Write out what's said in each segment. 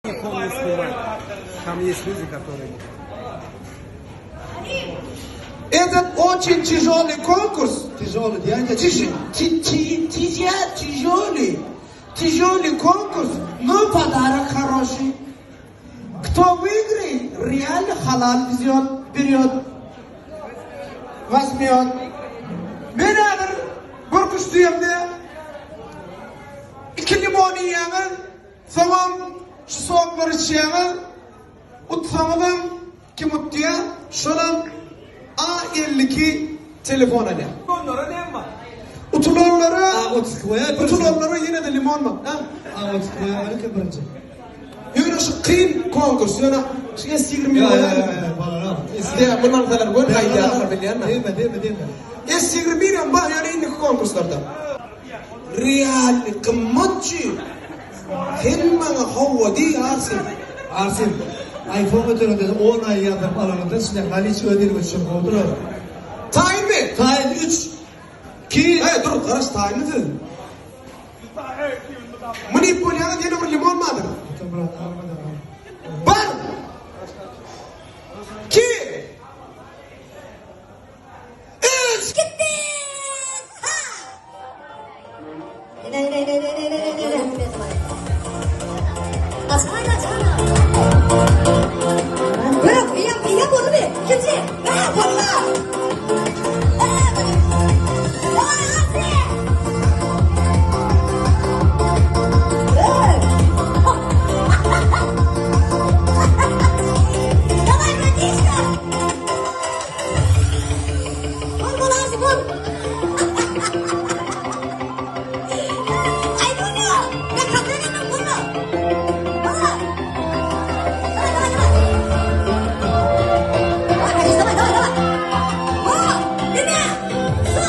Nikon ne snimat. Tam ýest lýudi kotoryý. Этот очень тяжелый конкурс. Тяжелый diýäýdä. Тяжелый. Тяжелый конкурс, но подарок хороший. Кто выиграет, реально halal везет, берет, возьмет. Men häzir bir kuş diýemde iki limon iýýäňiz, soňam şu soklary içýäňiz, utsaňyzam kim utýa, şolam A 52 telefon alýar. Utulanlara näme bar? Utulanlara, A 32 goýaý birinji. Utulanlara ýene-de limon bar. Ha? A 32 goýaý eken birinji. Ýöne şu kyn konkurs, ýöne şu S 21 Ýa, ýa, goýaý. ýa, ýa, balaram. Diýä, mundan alsalar göni gaýdýarlar bilýänmi? Diýme, diýme, diýme. S 21 hem bar ýöne indiki konkurslarda. Realny gymmatçy. Sen maňa howwa diý Arsin. Arsin, iPhone göterende on aý ýazdyryp alanyňda içinde naliç öz eliňe düşen gowudyr o. Taýynmy? Taýyn üç, iki. He dur garaş taýynmy siz? Muny bolýaňyz ýene bir limon bardyr. Bar. Ki. Üç. Gitdi! Ha! Ine ine ine ine ine ine ine. Açana açana. Bırak eýýäm eýýäm boldumy? Ikinji. Ha, boldy. Daway Arsi. Hey! Daway bratişka. Bol bol Arsi bol. Aýdona. Ben kapıya gelmem bunu. Daway. Daway daway daway. Daway kardeş daway daway daway. Oh, ine. Su.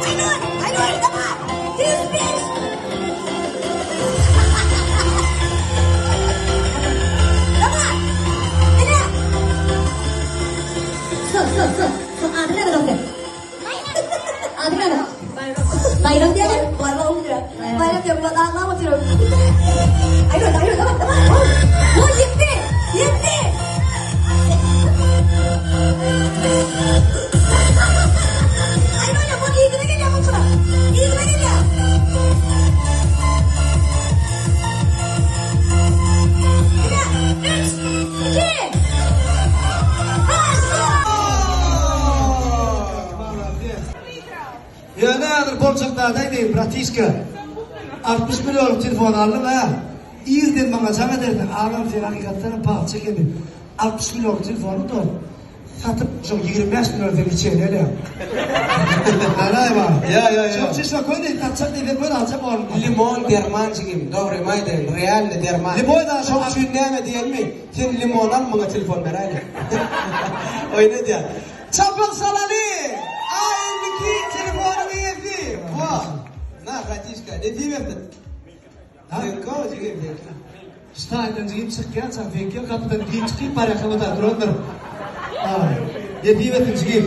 Aynur, Aynur daway. 205. Daway. Ine. Su, su, su. Su, adyň näme dostum? Adyň näme? Bayram diýelim. Bayram diýelim. Bayram diýelim. Ben ağlam atıyorum. Aynur, Aynur, daway, daway. Oh, oh, ýetdi. Ýetdi. Aynur, bu ýygyna gelýär bu sıra. Ýygyna gelýär. Ine, üç, iki, bir. Ýöne häzir boljak zat aýdaýyn, bratişka. 60 millionlyk telefon aldym hä. Irden maňa jaň edersiň, agam sen hakykatdanam palçy eken diýip. 60 millionlyk telefony dost satyp, şo 25 million sen içeýin hele. Halaý bar. Ýa, ýa, ýa. Şoň üçin şo köne satjak diýseň göni aljak ornuny. Limon derman jigim, dogrymy aýdaýyn, realny derman. Limon da Şoň üçin näme diýenmi? Sen limon al, muňa telefon beräýli. Oýun edýän. Çapyk salaly! A 52 telefonyň eýesi. Wa. Na, bratişka, nesip etsin. Seňki jigim, seňki. Ştaýdan jigim çykýança seňki gapydan giç çykyp barýarka o da durandyr. Ha. Nesip etsin jigim.